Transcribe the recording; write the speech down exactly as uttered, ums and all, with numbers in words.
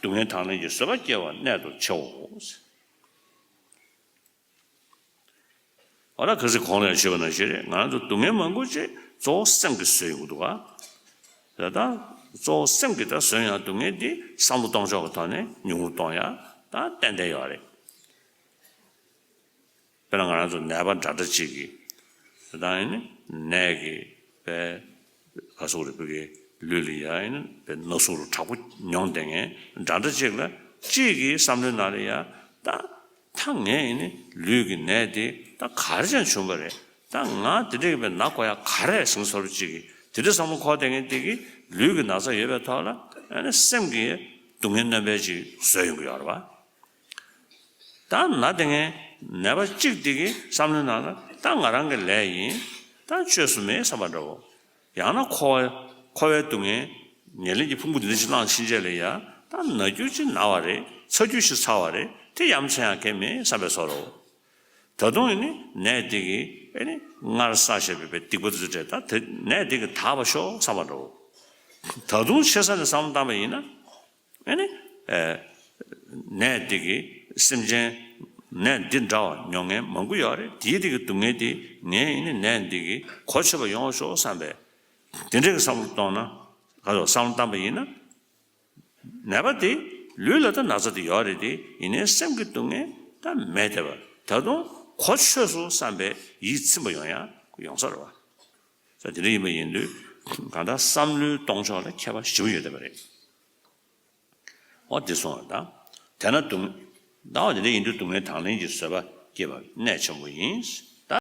སྡུག་བསྔལ་དང་ལེན་གྱི་བཟོད་པ་སྐྱེ་བ་གནད་དུ་ཆེའོ། འོ་ད་གལ་སྲིད་གོང་ལ་ཡང་ཞུས་པ་ནང་བཞིན་རེད། ང་རང་ཚོ་སྡུག་བསྔལ་མང་པོ་ཅིག་གཙོ་བོ་སེམས་ཀྱིས་བཟོས་ཡོང་གི་འདུག་ག་ད་ལྟ་གཙོ་བོ་སེམས་ཀྱིས་ད་བཟོས་ཡང་སྡུག་བསྔལ་འདི་བསམ་བློ་གཏོང་ཕྱོགས་ཀྱི་ཐོག་ནས་ཉུང་རུ་གཏོང་ཡ་ད་ཏན་ཏན་ཡོད་རེད། དཔེར་ན་ང་རང་ཚོ་ནད་པ་འདྲ་འདྲ་ཅིག་གིས་ད་ལྟ་ཡིན་ནི་ནད་ཀྱིས་པའི་ག་སོགས་རེད་བུ་གའི་ལུས་ལ་ཡ་ཡིན་ན་པའི་ན་ཟུག་རུ་དྲག་པོ་མྱོང་བསྡད་མཁན་འདྲ་འདྲ་ཅིག་ལ་གཅིག་གིས་བསམ་བློའི་ནང་ལ་ཡ་ད་ད་ངས་ཡིན་ནི་ལུས་ཀྱི་ནད་དེ་ད་ག་རེ་བྱས་བྱུང་བ་རེད། ད་ང་དེ་འདྲ་གི་པའི་ན་དགོས་ཡ་ག་རེ་ཟིན་སོར་བ་ཅིག་གིས་དེ་འདྲ་བསམ་བློ་འཁོར་བསྡད་མཁན་དེ་གིས་ལུས་ཀྱི་ན་ཚ་ཡོད་པའི་ཐོག་ལ་ཨ་ནི་སེམས་ཀྱི་སྡུག་བསྔལ་རྣམ་པ་ཅིག་བཟོས་ཡོང་གི་ཡོད་རེད་བ། ད་ན་དེ་ངན་ནད་པ་གཅིག་དེ་གི་བསམ་བློའི་ནང་ལ་ད་ང་རང་གི་ལས་ཡིན། ད་བཅོས་སུ་མེད་བསམ་པ་འདྲ་བོ། ཡང་ན་འཁོར་བ་འཁོར་བའི་སྡུག་བསྔལ་ཉེར་ལེན་གྱི་ཕུང་པོ་འདི་འདྲ་ཞིག་བླངས་ཕྱིན་ཆད་ལ་ཡ་ད་ན་རྒྱུ་ཅིག་ན་བ་རེད། ཚ་རྒྱུ་ཞིག་ཚ་བ་རེད། དེ་ཡ་མཚན་ཡང་གང་ཡང་མེད་བསམ་པའི་བཟོ་འདྲ་བོ། ད་དུང་ཡིན་ནི་ནད་དེ་གི་ཨེ་ནི་སྔར་བསགས་བཞག་པའི་སྡིག་པ་དེ་ཚོ་བྲལ་ད་དེ་ནད་དེ་གི་དག་པ་ཤོག་བསམ་པ་འདྲ་བོ། ད་དུང་ཆེ་ས་ནས་བསམ་བློ་བཏང་པ་ཡིན་ན། ཨེ་ནི། ཨེ། ནད་འདི་གིས་སེམས་ཅན་ནད་འདི་འདྲ་བ་མྱོང་མཁན་མང་པོ་ཡོད་རེད། དེའི་དེ་གི་སྡུག་བསྔལ་འདི་ངས་ཡིན་ནི་ནད་འདི་གིས་གོ་ཆོད་པ་ཡོང་ཤོག་བསམ་པས། དེ་འདྲ་གི་བསམ་བློ་གཏོང་ན་ག་ཚོད་བསམ་བློ་བཏང་པ་ཡིན་ན། ནད་པ་དེ་ལུས་ལ་ད་ན་ཚ་དེ་ཡོད་རེད་དེ་ཡིན་ནའི་སེམས་ཀྱི་སྡུག་བསྔལ་ད་མེད་བསྡད་པ་ད་དུང་གོ་ཆོད་སོང་བསམ་པའི་ཡིད་ཚིམ་པ་ཡོང་ཡ་ཡོང་ས་རེད་བ། ས་དེ་འདྲ་ཡིན་པ་ཡིན་དུས་གང་ལྟར་བསམ་བློའི་གཏོང་ཕྱོགས་ལ་ཁྱད་པར་ཞེ་པོ་ཡོད་བསྡད་པ་རེད། འོ་དེ་སོང་བ་དང་། དེས་ན་སྡུག་ཟླ་བ་དེ་འདྲ་ཡིན་དུས་སྡུག་བསྔལ་དང་ལེན་གྱི་བཟོད་པ་སྐྱེ་བ་གནད་ཆེན་པོ་ཡིན།